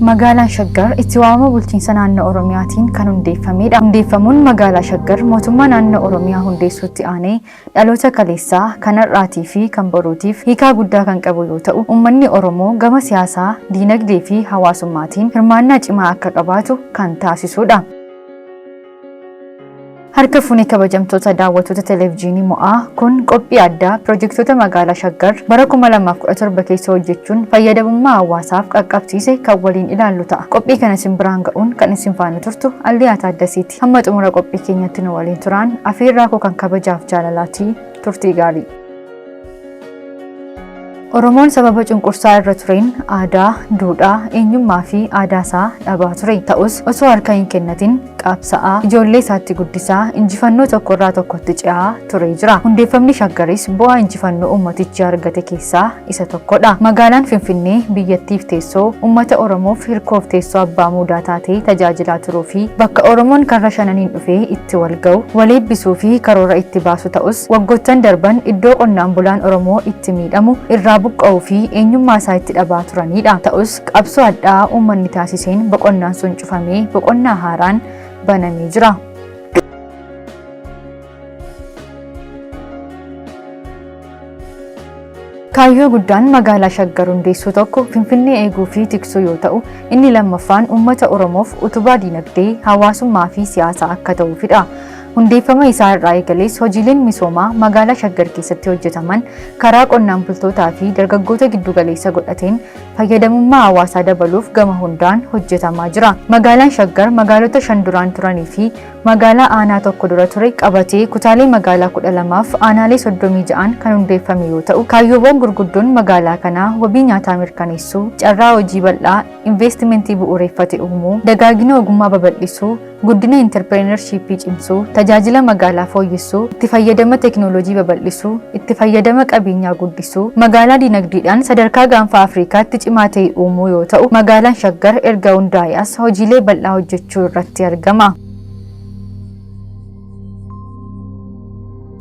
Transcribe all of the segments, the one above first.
Magaalaan Shaggar itti waamama bulchiinsa naannoo Oromiyaatiin kan hundeeffamedha. Hundeeffamuun magaalaa Shaggar mootummaa naannoo Oromiyaa hundeessuutti aanee dhaloota kaleessaa, kan har'aatii fi kan boruutiif hiikaa guddaa kan qabu yoo ta'u, uummanni Oromoo gama siyaasaa, diinagdee fi hawaasummaatiin hirmaannaa cimaa akka qabaatu kan taasisudha. Harka fuunee kabajamtoota daawwattoota televijiinii mo'aa kun qophii addaa pirojektoota magaalaa Shaggar bara 2017 keessa hojjechuun fayyadamummaa hawaasaaf qaqqabsiise kan waliin ilaallu ta'a. Qophii kana isin biraan ga'uun kan isin faana turtu Alliyaa Taaddasiiti. Hamma xumura qophii keenyatti nu waliin turaan afeerraa koo kan kabajaaf jaalalaatii turtii gaarii. Oromoon sababa cunqursaa irra tureen aadaa, duudhaa, eenyummaa fi aadaa isaa dhabaa ture. Ta'us osoo harka hin kennatin qabsa'aa, ijoollee isaatti guddisaa, injifannoo tokkorraa tokkotti ce'aa ture jira. Hundeeffamni Shaggaris bu'aa injifannoo uummatichi argate keessaa isa tokkodha. Magaalaan Finfinnee biyyattiif teessoo, uummata Oromoof hirkoof teessoo abbaa muudaa taatee tajaajilaa turuu fi bakka Oromoon karra shananiin dhufee itti wal ga'u, wal eebbisuu fi karoora itti baasu ta'us waggoottan darban iddoo qonnaan bulaan Oromoo itti miidhamu, irraa buqqa'uu fi eenyummaa isaa itti dhabaa turanidha. Ta'us qabsoo hadhaa'aa uummanni taasiseen boqonnaan sun cufamee boqonnaa haaraan banamee jira. Kaayyoo guddaan magaalaa Shaggar hundeessuu tokko Finfinnee eeguu fi tiksuu yoo ta'u, inni lammaffaan uummata Oromoof utubaa diinagdee, hawaasummaa fi siyaasaa akka ta'uufidha. Hundeeffama isaa irraa eegalees hojiileen misoomaa magaalaa Shaggar keessatti hojjetaman karaa qonnaan bultootaa fi dargaggoota giddugaleessa godhateen fayyadamummaa hawaasaa dabaluuf gama hundaan hojjetamaa jira. Magaalaan Shaggar magaalota shan duraan turanii fi magaalaa aanaa tokko dura ture qabatee kutaalee magaalaa 12f aanaalee 36n kan hundeeffame yoo ta'u, kaayyoowwan gurguddoon magaalaa kanaa wabii nyaataa mirkaneessuu, carraa hojii bal'aa investimentii bu'uureffate uumuu, dagaagina ogummaa babal'isuu, guddina intarpireenarshiippii cimsuu, tajaajila magaalaa fooyyessuu, itti fayyadama teekinooloojii babal'isuu, itti fayyadama qabeenyaa guddisuu, magaalaa dinagdeedhaan sadarkaa gaanfa Afriikaatti cimaa ta'e uumuu yoo ta'u, magaalaan Shaggar erga hundaa'e as hojiilee bal'aa hojjechuu irratti argama.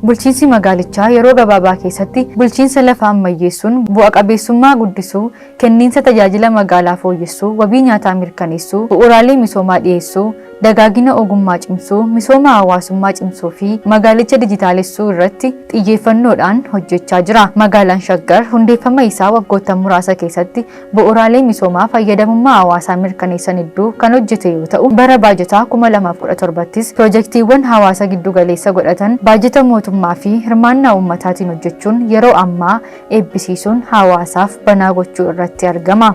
Bulchiinsi magaalichaa yeroo gabaabaa keessatti bulchiinsa lafa ammayyeessuun bu'a qabeessummaa guddisuu, kenniinsa tajaajila magaalaa fooyyessuu, wabii nyaataa mirkaneessuu, bu'uuraalee misoomaa dhiyeessuu, dagaagina ogummaa cimsuu, misooma hawaasummaa cimsuu fi magaalicha dijitaalessuu irratti xiyyeeffannoodhaan hojjechaa jira. Magaalaan Shaggar hundeeffama isaa waggoottan muraasa keessatti bu'uuraalee misoomaa fayyadamummaa hawaasaa mirkaneessan hedduu kan hojjete yoo ta'u, bara baajataa 2017ttis pirojektiiwwan hawaasa giddugaleessa godhatan baajata mootummaa fi hirmaannaa uummataatiin hojjechuun yeroo ammaa eebbisiisuun hawaasaaf banaa gochuu irratti argama.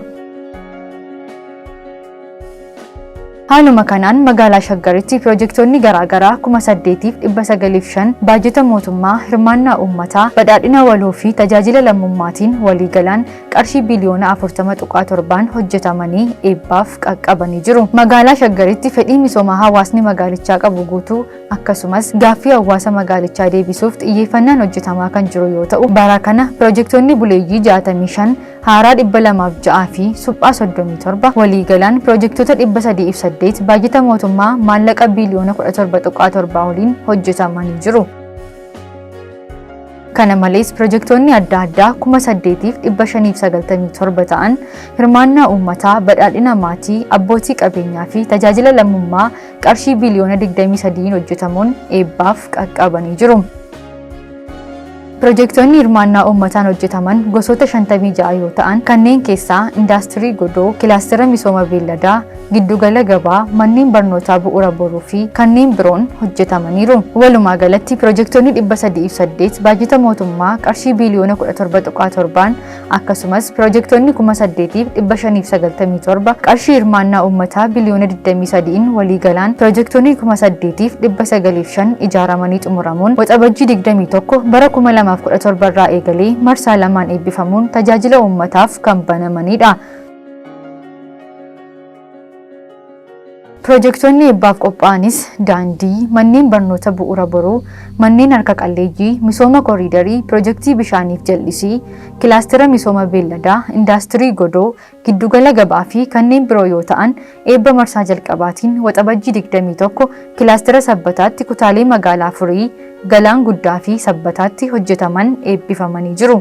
Haaluma kanaan magaalaa Shaggaritti pirojektoonni garaagaraa 8,905 baajata mootummaa, hirmaannaa uummataa, badhaadhina waloo fi tajaajila lammummaatiin waliigalaan qarshii biliyoona 40.7n hojjetamanii eebbaaf qaqqabanii jiru. Magaalaa Shaggaritti fedhii misoomaa hawaasni magaalichaa qabu guutuu akkasumas gaaffii hawaasa magaalichaa deebisuuf xiyyeeffannaan hojjetamaa kan jiru yoo ta'u, bara kana pirojektoonni buleeyyii 65, haaraa 206 fi suphaa 37 waliigalaan pirojektoota 308 baajata mootummaa maallaqa biliyoona 17.7 oliin hojjetamanii jiru. Kana malees pirojektoonni adda addaa 8,597 ta'an hirmaannaa uummataa, badhaadhina maatii, abbootii qabeenyaa fi tajaajila lammummaa qarshii biliyoona 23n hojjetamuun eebbaaf qaqqabanii jiru. Pirojektoonni hirmaannaa uummataan hojjetaman gosoota 56 yoo ta'an, kanneen keessaa indaastirii godoo, kilaastera misooma beelladaa, giddugala gabaa, manneen barnootaa bu'uura boruu fi kanneen biroon hojjetamaniiru. Walumaa galatti pirojektoonni 308 baajata mootummaa qarshii biliyoona 17.7n akkasumas pirojektoonni 8,597 qarshii hirmaannaa uummataa biliyoona 23n waliigalaan pirojektoonni 8,905 ijaaramanii xumuramuun Waxabajjii 21 bara 2017 irraa eegalee marsaa lamaan eebbifamuun tajaajila uummataaf kan banamanidha. Pirojektoonni eebbaaf qophaa'anis daandii, manneen barnoota bu'uura boruu, manneen harka qalleeyyii, misooma koriidarii, pirojektii bishaaniif jal'isii, kilaastera misooma beelladaa, indaastirii godoo, giddugala gabaa fi kanneen biroo yoo ta'an, eebba marsaa jalqabaatiin Waxabajjii 21 kilaastera Sabbataatti kutaalee magaalaa Furii, Galaan Guddaa fi Sabbataatti hojjetaman eebbifamanii jiru.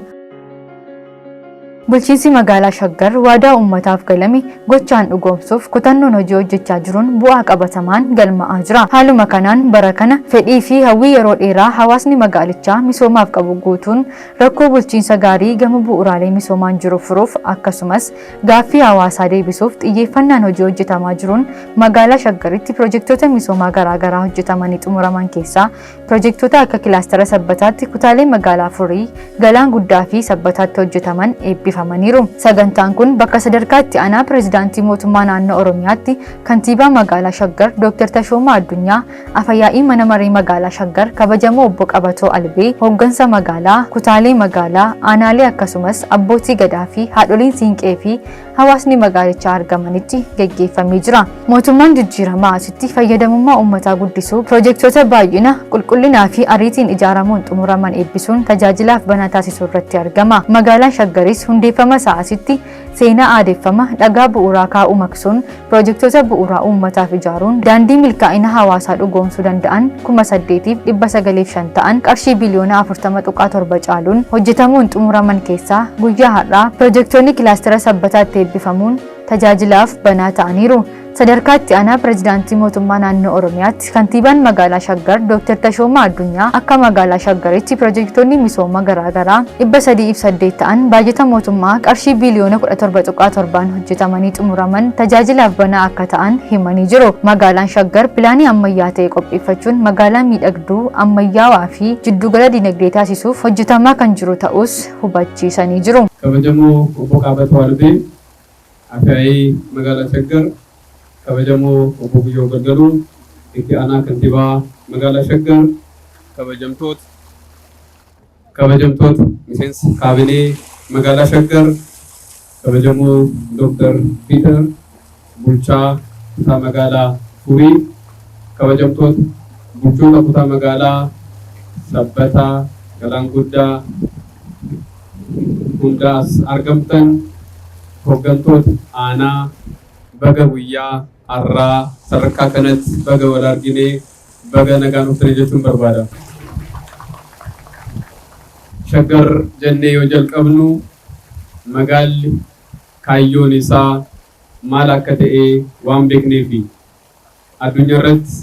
Bulchiinsi magaalaa Shaggar waadaa uummataaf galame gochaan dhugoomsuuf kutannoon hojii hojjechaa jiruun bu'aa qabatamaan galmaa'aa jira. Haaluma kanaan bara kana fedhii fi hawwii yeroo dheeraa hawaasni magaalichaa misoomaaf qabu guutuun, rakkoo bulchiinsa gaarii gama bu'uuraalee misoomaan jiru furuuf, akkasumas gaaffii hawaasaa deebisuuf xiyyeeffannaan hojii hojjetamaa jiruun magaalaa Shaggaritti pirojektoota misoomaa garaagaraa hojjetamanii xumuraman keessaa pirojektoota akka kilaastara Sabbataatti kutaalee magaalaa Furii, Galaan Guddaa fi Sabbataatti hojjetaman eebbifamaniiru. Sagantaan kun bakka sadarkaa itti aanaa pirezidaantii mootummaa naannoo Oromiyaatti kantiibaa magaalaa Shaggar Dr. Tashoomaa Addunyaa, Afayaa'ii mana maree magaalaa Shaggar kabajamoo obbo Qabatoo Albee, hooggansa magaalaa, kutaalee magaalaa, aanaalee, akkasumas abbootii gadaa fi haadholiin siinqee fi hawaasni magaalichaa argamanitti geggeeffamee jira. Mootummaan jijjiiramaa asitti fayyadamummaa uummataa guddisuu pirojektoota baay'ina, qulqullinaa fi ariitiin ijaaramuun xumuraman eebbisuun tajaajilaaf banaa taasisuu irratti argama. Magaalaan Shaggaris hundeeffama isaa asitti seenaa aadeffama dhagaa bu'uuraa kaa'uu maqsuun pirojektoota bu'uuraa uummataaf ijaaruun daandii milkaa'ina hawaasaa dhugoomsuu danda'an 8,905 ta'an qarshii biliyoona 40.7 caaluun hojjetamuun xumuraman keessaa guyyaa har'aa pirojektoonni kilaastara Sabbataatti eebbifamuun tajaajilaaf banaa ta'aniiru. Sadarkaa itti aanaa pirezidaantii mootummaa naannoo Oromiyaatti kantiibaan magaalaa Shaggar Dr. Tashoomaa Addunyaa akka magaalaa Shaggaritti pirojektoonni misooma garaagaraa 308 ta'an baajata mootummaa qarshii biliyoona 17.7 hojjetamanii xumuraman tajaajilaaf banaa akka ta'an himanii jiru. Magaalaan Shaggar pilaanii ammayyaa ta'e qopheeffachuun magaalaa miidhagduu, ammayyaawaa fi jiddugala dinagdee taasisuuf hojjetamaa kan jiru ta'us hubachiisanii jiru. Kabajamoo obbo Qaabatoo Albee, Afyaa'ii magaalaa Shaggar, kabajamoo obbo Guyyoo Galgaluu, itti aanaa kantiibaa magaalaa Shaggar, kabajamtoota miseensa kaabinee magaalaa Shaggar, kabajamoo Dr. Peter, bulchaa kutaa magaalaa Furii, kabajamtoota bulchoota kutaa magaalaa Sabbataa, Galaan Guddaa hundaas argamtan, hooggantoota aanaa, baga guyyaa har'aa sadarkaa kanatti baga wal arginee, baga nagaan dhuftanii jechuun barbaada. Shaggar jennee yoo jalqabnu, magaalli kaayyoon isaa maal akka ta'e waan beekneefi addunyaa irratti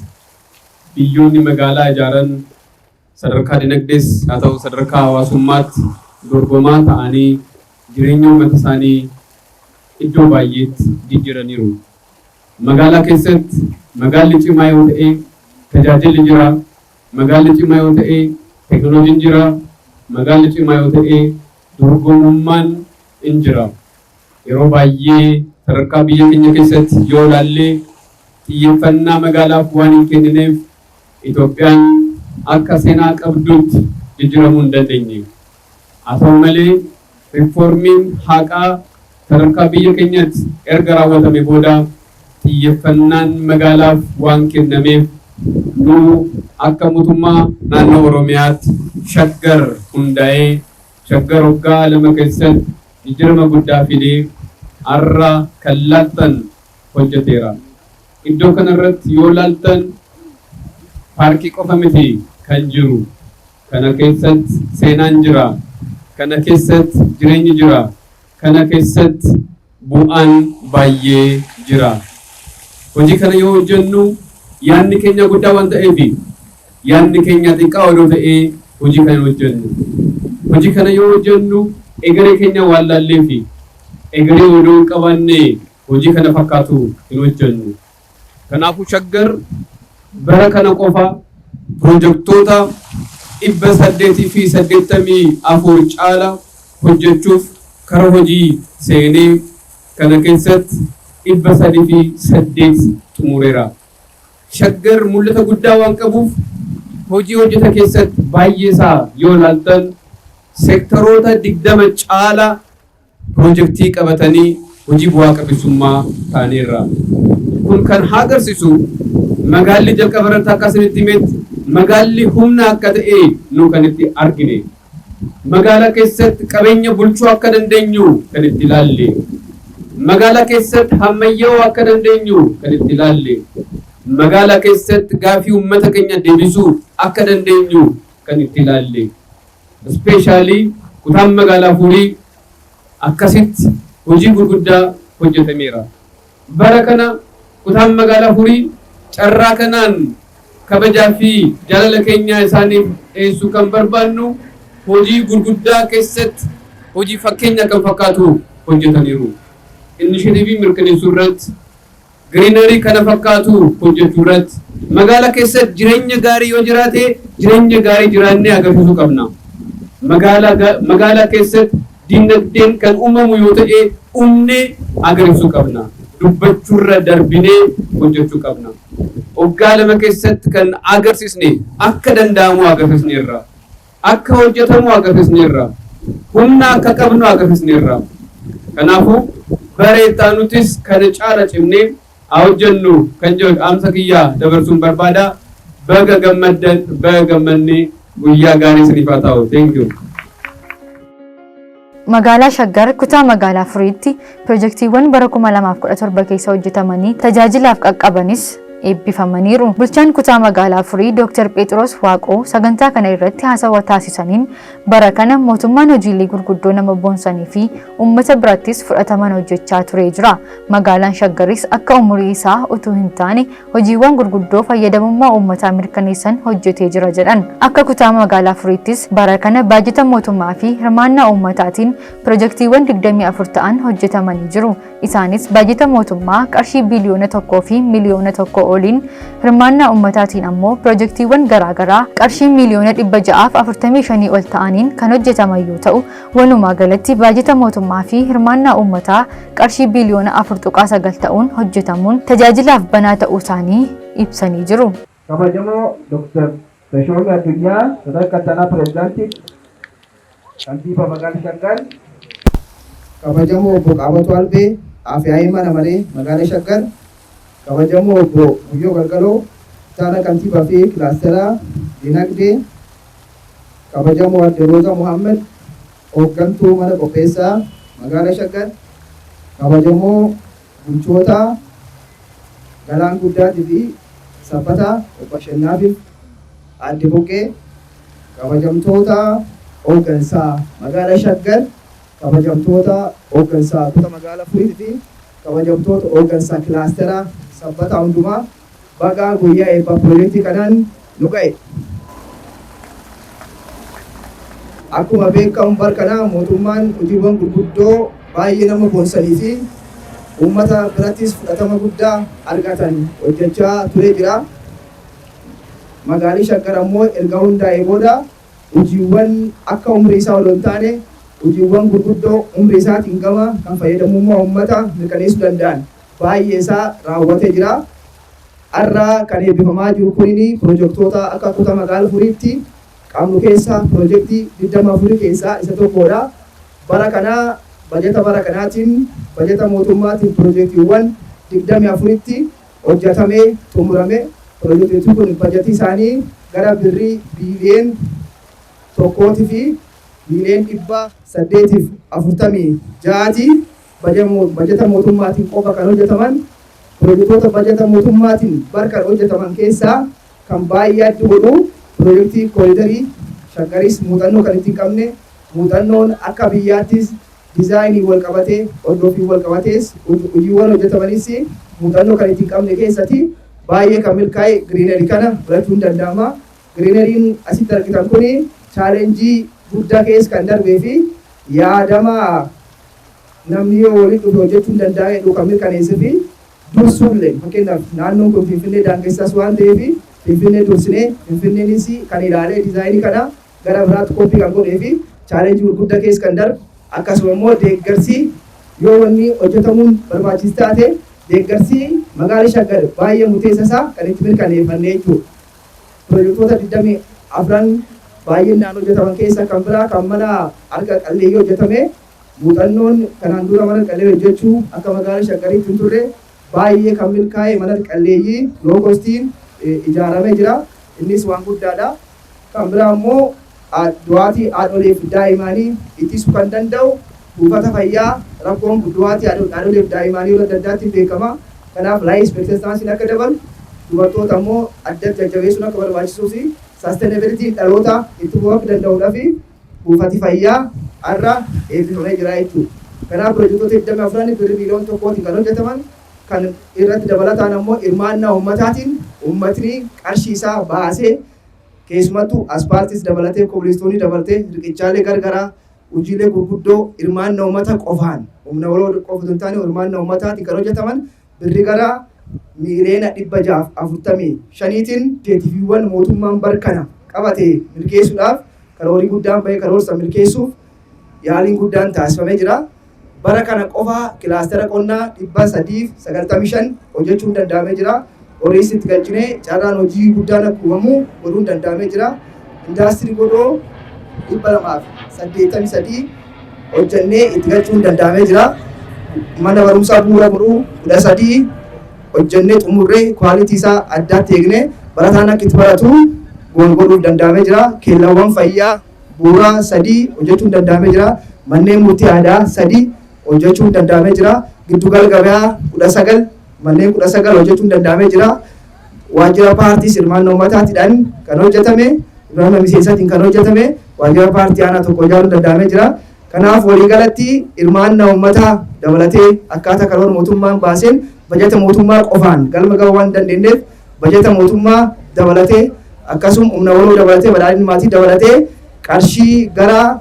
biyyoonni magaalaa ijaaran sadarkaa dinagdees haa ta'u sadarkaa hawaasummaatti dorgomaa ta'anii jireenya uummata isaanii iddoo baay'eetti jijjiiraniiru. Magaalaa keessatti magaalli cimaa yoo ta'e tajaajilli jira. Magaalli cimaa yoo ta'e teekinooloojiin jira. Magaalli cimaa yoo ta'e dorgomummaan in jira. Yeroo baay'ee sadarkaa biyya keenya keessatti yoo ilaalle, xiyyeeffannaa magaalaaf waan hin kennineef Itoophiyaan akka seenaa qabdutti jijjiiramuu hin dandeenye. Haa ta'u malee, riiformiin haqaa sadarkaa biyya keenyatti erga raawwatame booda xiyyeeffannaan magaalaaf waan kennameef, nu akka mootummaa naannoo Oromiyaatti Shaggar hundaa'ee Shaggar waggaa 2 keessatti jijjiirama guddaa fidee har'a kan laaltan hojjeteera. Iddoo kanarratti yoo laaltan paarkii qofa miti kan jiru. Kana keessatti seenaan jira. Kana keessatti jireenyi jira. Kana keessatti bu'aan baay'ee jira. Hojii kana yoo hojjennu yaadni keenya guddaa waan ta'eef, yaadni keenya xiqqaa odoo ta'ee hojii kana hin hojjennu. Hojii kana yoo hojjennu egeree keenya waan laalleefi, egeree odoo hin qabaanne hojii kana fakkaatu hin hojjennu. Kanaafuu Shaggar bara kana qofa pirojektoota 884 caala hojjechuuf kara hojii seenee kana keessatti 308 xumureera. Shaggar mul'ata guddaa waan qabuuf hojii hojjeta keessatti baay'ee isaa yoo ilaaltan seektaroota 20 caala pirojektii qabatanii hojii bu'aa qabeessummaa ta'aniirra. Kun kan agarsiisu magaalli jalqaba irratti akka isinitti himetti magaalli humna akka ta'e nu kan itti argine. Magaalaa keessatti qabeenya bulchuu akka dandeenyu kan itti ilaalle. Magaalaa keessatti ammayyaa'uu akka dandeenyu kan itti ilaalle. Magaalaa keessatti gaafii uummata keenya deebisuu akka dandeenyu kan itti ilaalle. Especially kutaan magaalaa Furii Akkasitti hojii gurguddaa hojjetameera. Bara kana kutaan magaalaa Furii carraa kanaan kabajaa fi jaalala keenya isaaniif dhiyeessuu kan barbaannu, hojii gurguddaa keessatti hojii fakkeenya kan fakkaatu hojjetaniiru. Initiative mirkaneessuu irratti, greenery kana fakkaatu hojjechuu irratti, magaalaa keessatti jireenya gaarii yoo jiraate, jireenya gaarii jiraannee agarsiisuu qabna. Magaalaa keessatti dinagdeen kan uumamu yoo ta'e, uumnee agarsiisuu qabna. Dubbachuurra darbinee hojjechuu qabna. Waggaa 2 keessatti kan agarsiisne, akka danda'amu agarsiisneerra. Akka hojjetamu agarsiisneerra. Humna akka qabnu agarsiisneerra. Kanaafuu bara itti kana caala cimnee haa hojjennu kan jedhu dhaamsa kiyyaa dabarsuun barbaada. Baga gammaddan, baga gammannee, guyyaa gaarii isiniif haa ta'u. Thank you. Magaalaa Shaggar, kutaa magaalaa Furiitti pirojektiiwwan bara 2017 keessa hojjetamanii tajaajilaaf qaqqabanis eebbifamaniiru. Bulchaan kutaa magaalaa Furii Dr. Phexros Waaqoo sagantaa kana irratti haasawaa taasisaniin, bara kana mootummaan hojiilee gurguddoo nama boonsanii fi uummata birattis fudhataman hojjechaa turee jira. Magaalaan Shaggaris akka umurii isaa utuu hin taane hojiiwwan gurguddoo fayyadamummaa uummataa mirkaneessan hojjetee jira jedhan. Akka kutaa magaalaa Furiittis bara kana baajata mootummaa fi hirmaannaa uummataatiin pirojektiiwwan 24 ta'an hojjetamanii jiru. Isaanis baajata mootummaa qarshii biliyoona 1 fi miliyoona 1 oliin, hirmaannaa uummataatiin ammoo pirojektiiwwan garaagaraa qarshii miliyoona 645 ol ta'aniin kan hojjetaman yoo ta'u, walumaa galatti baajata mootummaa fi hirmaannaa uummataa qarshii biliyoona 4.9 ta'uun hojjetamuun tajaajilaaf banaa ta'uu isaanii ibsanii jiru. Kabajamoo Dr. Tashoomii Addunyaa, sadarkaa itti pireezidaantii kantiibaa magaalaa Shaggar, kabajamoo obbo Qaabatoo Albee, Afyaa'ii mana maree magaalaa Shaggar, kabajamoo obbo Guyyoo Galgaloo, ittaana kantiibaa fi kilaasteraa dinagdee, kabajamoo adde Roozaa Muhammad, hooggantuu mana qopheessaa magaalaa Shaggar, kabajamoo bulchoota Galaan Guddaatii fi Sabbataa, obbo Ashannaafiif adde Buqqee, kabajamtoota hooggansaa magaalaa Shaggar, kabajamtoota hooggansaa kutaa magaalaa Furiitii fi kabajamtoota hooggansaa kilaasteraa Sabbataa hundumaa, baga guyyaa eebbaa piroojeektii kanaan nu ga'e. Akkuma beekamu, bara kana mootummaan hojiiwwan gurguddoo baay'ee nama boonsanii fi uummata birattis fudhatama guddaa argatan hojjechaa turee jira. Magaalli Shaggar ammoo erga hundaa'ee booda hojiiwwan akka umrii isaa odoo hin taane hojiiwwan gurguddoo umrii isaatiin gama kan fayyadamummaa uummata mirkaneessuu danda'an baay'ee isaa raawwatee jira. Har'a kan eebbifamaa jiru kunini pirojektoota akka kutaa magaalaa Furiitti qabnu keessa pirojektii 24 keessaa isa tokkodha. Bara kana bajeta bara kanaatiin, bajeta mootummaatiin, pirojektiiwwan 24tti hojjetamee xumurame. Pirojektiin kun bajetii isaanii gara birrii biliyoona 1 fi miliyoona 846ti. Bajeta mootummaatiin qofa kan hojjetaman, pirojektoota bajeta mootummaatiin bara kan hojjetaman keessaa kan baay'ee adda godhu pirojektii kooridarii Shaggaris muuxannoo kan ittiin qabne, muuxannoon akka biyyaattis diizaayinii wal qabatee, hordofii wal qabatees, hojiiwwan hojjetamanis muuxannoo kan ittiin qabne keessatti baay'ee kan milkaa'e greenery kana fudhachuun danda'ama. Greeneryn asitti argitan kuni challenge guddaa keessa kan darbee fi yaadama namni yoo walitti dhufe hojjechuu hin danda'a jedhu kan mirkaneessee fi dursuullee, fakkeenyaaf naannoon kun Finfinnee daangessaas waan ta'eef, Finfinnee dursinee, Finfinneenis kan ilaalee diizaayinii kana gara biraatti copy kan godhee fi challenge gurguddaa keessa kan darbu, akkasuma immoo deeggarsi yoo wanni hojjetamuun barbaachisaa taate deeggarsi magaalaa Shaggar baay'ee murteessa isaa kan itti mirkaneeffanne jechuudha. Pirojektoota 24 baay'inaan hojjetaman keessa kan biraa kan mana harka qalleeyyii hojjetame, muuxannoon kanaan dura mana qalleeyyii hojjechuu akka magaalaa Shaggariitti hin turre, baay'ee kan milkaa'e mana qalleeyyii low costiin ijaaramee jira. Innis waan guddaadha. Kan biraa immoo du'aatii haadholeef daa'immanii ittisuu kan danda'u buufata fayyaa. Rakkoon du'aatii haadholeef daa'immanii yeroo adda addaatti beekama. Kanaaf life expectancyn akka dabalu, dubartoota immoo adda jajjabeessuun akka barbaachisuu fi sustainability dhaloota itti fufuu akka danda'uudhaa fi buufati fayyaa har'a eebbifamee jira jechuudha. Kanaaf pirojektoota 24 birrii biiliyoona 1tiin kan hojjetaman, kan irratti dabalataan ammoo hirmaannaa uummataatiin uummatni qarshii isaa baasee, keessumattuu aspaaltis dabalatee, kobilistoonii dabalatee, riqichaalee gargaraa, hojiilee gurguddoo hirmaannaa uummata qofaan, humna waloo qofa osoo hin taane hirmaannaa uummataatiin kan hojjetaman, birrii gara miiliyoona 645tiin initiative'iiwwan mootummaan barkana qabate milkeessuudhaaf karoorii guddaan bahee karoorsa milkeessuuf yaaliin guddaan taasifamee jira. Bara kana qofa kilaastera qonnaa 395 hojjechuun danda'amee jira. Horiis itti galchinee carraan hojii guddaan akka uumamu godhuun danda'amee jira. Indaastirii godoo 283 hojjennee itti galchuun danda'amee jira. Mana barumsaa bu'uura boruu 13 hojjennee xumurree quality isaa addaatti eegnee barataan akka itti baratu godhuuf danda'amee jira. Keellawwan fayyaa bu'uuraa sadii hojjechuun danda'amee jira. Manneen murtii aadaa sadii hojjechuun danda'amee jira. Giddugala gabayaa 19, manneen 19 hojjechuun danda'amee jira. Waajjira paartiis hirmaannaa uummataatiidhaan kan hojjetame, hirmaannaa miseensaatiin kan hojjetame, waajjira paartii aanaa tokko ijaaruun danda'amee jira. Kanaaf waliigalatti hirmaannaa uummataa dabalatee akkaataa karoora mootummaan baaseen bajata mootummaa qofaan galma gahuu waan dandeenyeef, bajata mootummaa dabalatee, akkasuma humna waloo dabalatee, badhaadhina maatii dabalatee, qarshii gara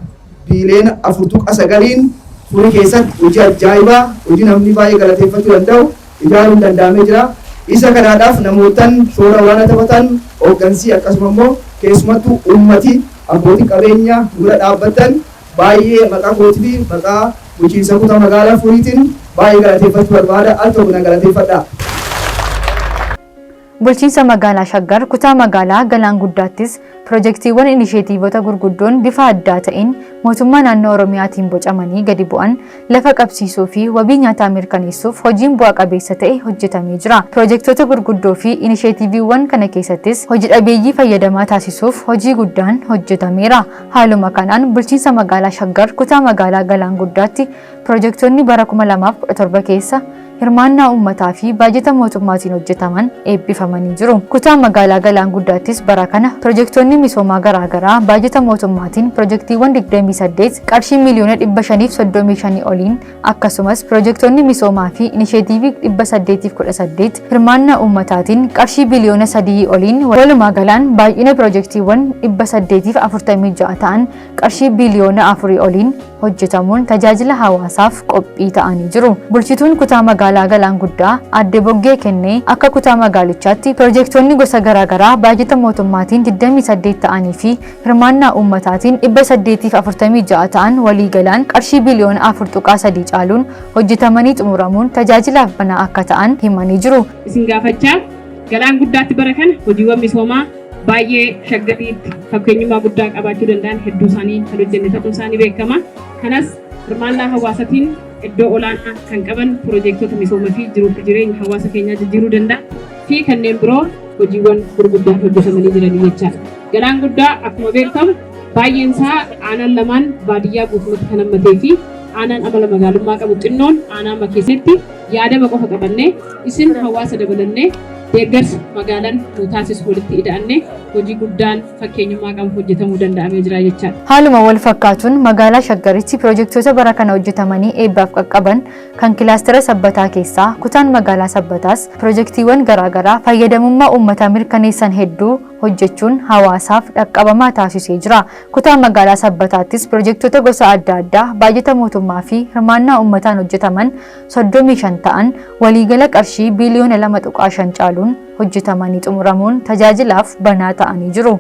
biiliyoona 4.9n Furii keessatti hojii ajaa'ibaa, hojii namni baay'ee galateeffachuu danda'u ijaaruun danda'amee jira. Isa kanaadhaaf namootaan shoora olaanaa taphatan, hooggansii, akkasuma immoo keessumattuu uummati, abbootiin qabeenyaa dura dhaabbatan, baay'ee maqaa kootii fi maqaa bulchiinsa kutaa magaalaa Furiitiin baay'ee galateeffachuu barbaada. Al tokko na galateeffadha. Bulchiinsa magaalaa Shaggar kutaa magaalaa Galaan Guddaattis pirojektiiwwan inisheetiivota gurguddoon bifa addaa ta'een mootummaa naannoo Oromiyaatiin bocamanii gadi bu'an lafa qabsiisuu fi wabii nyaataa mirkaneessuuf hojiin bu'a qabeessa ta'e hojjetamee jira. Pirojektoota gurguddoo fi inisheetiiviiwwan kana keessattis hojii dhabeeyyii fayyadamaa taasisuuf hojii guddaan hojjetameera. Haaluma kanaan bulchiinsa magaalaa Shaggar kutaa magaalaa Galaan Guddaatti pirojektoonni bara 2017 keessa hirmaannaa uummataa fi baajata mootummaatiin hojjetaman eebbifamanii jiru. Kutaa magaalaa Galaan Guddaattis bara kana pirojektoonni misoomaa garaagaraa baajata mootummaatiin pirojektiiwwan 28 qarshii miiliyoona 535 oliin, akkasumas pirojektoonni misoomaa fi inisheetiivii 818 hirmaannaa uummataatiin qarshii biliyoona 3 oliin, walumaa galaan baay'ina pirojektiiwwan 846 ta'an qarshii biliyoona 4 oliin hojjetamuun tajaajila hawaasaaf qophii ta'anii jiru. Bulchituun kutaa magaalaa Galaan Guddaa Aadde Boggee Kennee akka kutaa magaalichaatti pirojektoonni gosa garaagaraa baajata mootummaatiin 28 ta'anii fi hirmaannaa uummataatiin 846 ta'an waliigalaan qarshii biliyoona 4.3 caaluun hojjetamanii xumuramuun tajaajilaaf banaa akka ta'an himanii jiru. Isin gaafachaa, Galaan Guddaatti bara kana hojiiwwan misoomaa baay'ee Shaggariitti fakkeenyummaa guddaa qabaachuu danda'an hedduu isaanii kan hojjenne ta'uun isaanii beekama. Kanas hirmaannaa hawaasatiin iddoo olaanaa kan qaban piroojektota misoomaa fi jiruu fi jireenya hawaasa keenyaa jijjiiruu danda'a fi kanneen biroo hojiiwwan gurguddaan hojjetamanii jiranii jechaadha. Galaan Guddaa akkuma beekamu baay'een isaa aanaan lamaan baadiyyaa guutummaatti kan hammatee fi aanaan amala magaalummaa qabu xinnoon aanaa amma keessatti yaadama qofa qabannee, isin hawaasa dabalannee, deeggarsa magaalaan nu taasisu walitti ida'annee hojii guddaan fakkeenyummaa qabu hojjetamuu danda'amee jira jechaadha. Haaluma wal fakkaatuun magaalaa Shaggaritti pirojektoota bara kana hojjetamanii eebbaaf qaqqaban kan kilaastera Sabbataa keessaa kutaan magaalaa Sabbataas pirojektiiwwan garaagaraa fayyadamummaa uummataa mirkaneessan hedduu hojjechuun hawaasaaf dhaqqabamaa taasisee jira. Kutaa magaalaa Sabbataattis pirojektoota gosa adda addaa baajata mootummaa fi hirmaannaa uummataan hojjetaman 35 ta'an waliigala qarshii biliyoona 2.5 caaluun hojjetamanii xumuramuun tajaajilaaf banaa ta'anii jiru.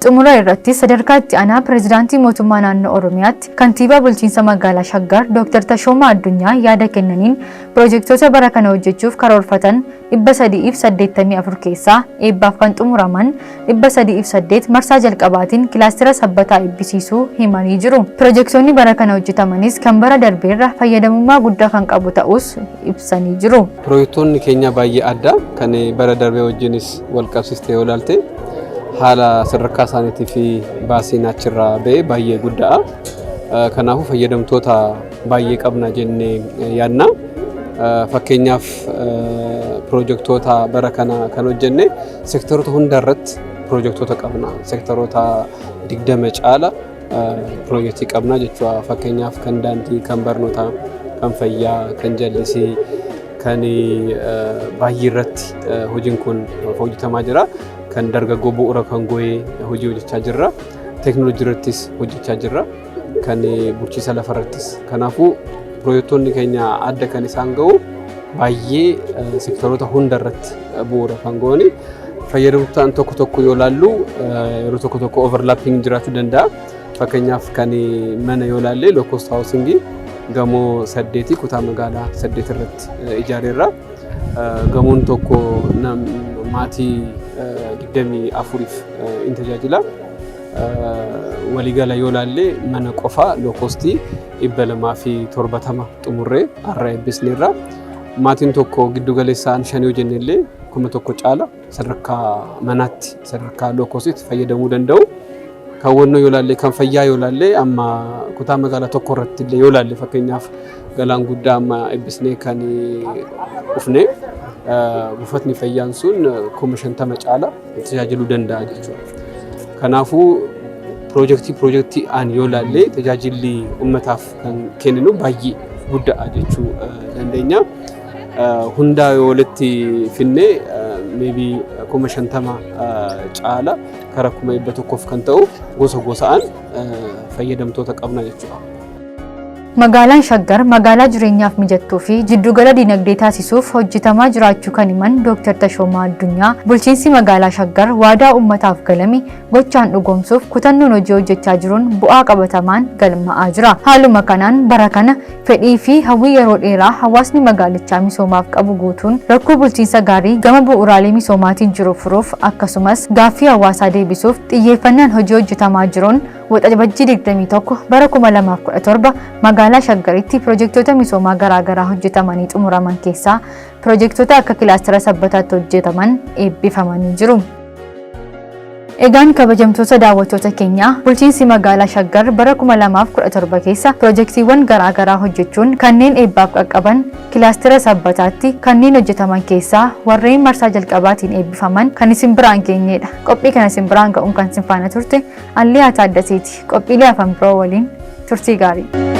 Xumura irratti sadarkaa itti aanaa pirezidaantii mootummaa naannoo Oromiyaatti kantiibaa bulchiinsa magaalaa Shaggar Dr. Tashoomaa Addunyaa yaada kennaniin, pirojektoota bara kana hojjechuuf karoorfatan 384 keessaa eebbaaf kan xumuraman 308 marsaa jalqabaatiin kilaastera Sabbataa eebbisiisuu himanii jiru. Pirojektoonni bara kana hojjetamanis kan bara darbeerra fayyadamummaa guddaa kan qabu ta'us ibsanii jiru. Pirojektoonni keenya baay'ee adda, kan bara darbee wajjinis wal qabsiistee yoo ilaalte, haala sadarkaa isaaniitii fi baasiin achirraa ba'e baay'ee guddaa. Kanaafuu fayyadamtoota baay'ee qabna jennee yaadna. Fakkeenyaaf, pirojektoota bara kana kan hojjenne seektaroota hunda irratti pirojektoota qabna. Seektaroota 20 caala piroojeektii qabna jechuudha. Fakkeenyaaf kan daandii, kan barnootaa, kan fayyaa, kan jallisii, kan baay'ee irratti hojiin kun hojjetamaa jira. Kan dargaggoo bu'uura kan go'ee hojii hojjechaa jirra. Teekinooloojii irrattis hojjechaa jirra. Kan bulchiinsa lafa irrattis. Kanaafuu piroojektonni keenya adda kan isaan ga'u baay'ee seektaroota hunda irratti bu'uura kan go'ani. Fayyadamtootaan tokko tokko yoo ilaallu, yeroo tokko tokko overlapping jiraachuu danda'a. Fakkeenyaaf kan mana yoo ilaalle, low cost housing gamoo 8 kutaa magaalaa 8 irratti ijaareerra. Gamoon tokko maatii 24f in tajaajila. Waliigala yoo ilaalle, mana qofaa low cost 270 xumurree har'a eebbisneerra. Maatiin tokko giddu galeessaan shan yoo jenne illee, 1000 caala sadarkaa manaatti, sadarkaa low costitti fayyadamuu danda'u. Kan wannoo yoo ilaalle, kan fayyaa yoo ilaalle, amma kutaa magaalaa tokko irratti illee yoo ilaalle, fakkeenyaaf Galaan Guddaa amma eebbisnee kan dhufne, buufatni fayyaan sun 50,000 caala tajaajiluu danda'a jechuudha. Kanaafuu piroojeektii aan yoo ilaalle, tajaajilli uummataaf kan kenninu baay'ee guddaa jechuu dandeenya. Hundaa yoo walitti finnee, maybe 50,000 caala, kara 100,000f kan ta'u gosa gosaan fayyadamtoota qabna jechuudha. Magaalaan Shaggar magaalaa jireenyaaf mijattuu fi jiddugala dinagdee taasisuuf hojjetamaa jiraachuu kan himan Dr. Tashoomaa Addunyaa, bulchiinsi magaalaa Shaggar waadaa uummataaf galame gochaan dhugoomsuuf kutannoon hojii hojjechaa jiruun bu'aa qabatamaan galmaa'aa jira. Haaluma kanaan bara kana fedhii fi hawwii yeroo dheeraa hawaasni magaalichaa misoomaaf qabu guutuun, rakkoo bulchiinsa gaarii gama bu'uuraalee misoomaatiin jiru furuuf, akkasumas gaaffii hawaasaa deebisuuf xiyyeeffannaan hojii hojjetamaa jiruun, Waxabajjii 21 bara 2017 magaalaa Shaggaritti piroojektota misoomaa garaagaraa hojjetamanii xumuraman keessaa piroojektota akka kilaastara Sabbataatti hojjetaman eebbifamanii jiru. Egaan kabajamtoota daawwattoota keenyaa, bulchiinsi magaalaa Shaggar bara 2017 keessa piroojeektiiwwan garaagaraa hojjechuun kanneen eebbaaf qaqqaban, kilaastara Sabbataatti kanneen hojjetaman keessaa warreen marsaa jalqabaatiin eebbifaman kan isin biraan geenyedha. Qophii kana isin biraan ga'uun kan isin faana turte Alliyaa Taaddaseeti. Qophiilee hafan biroo waliin turtii gaarii.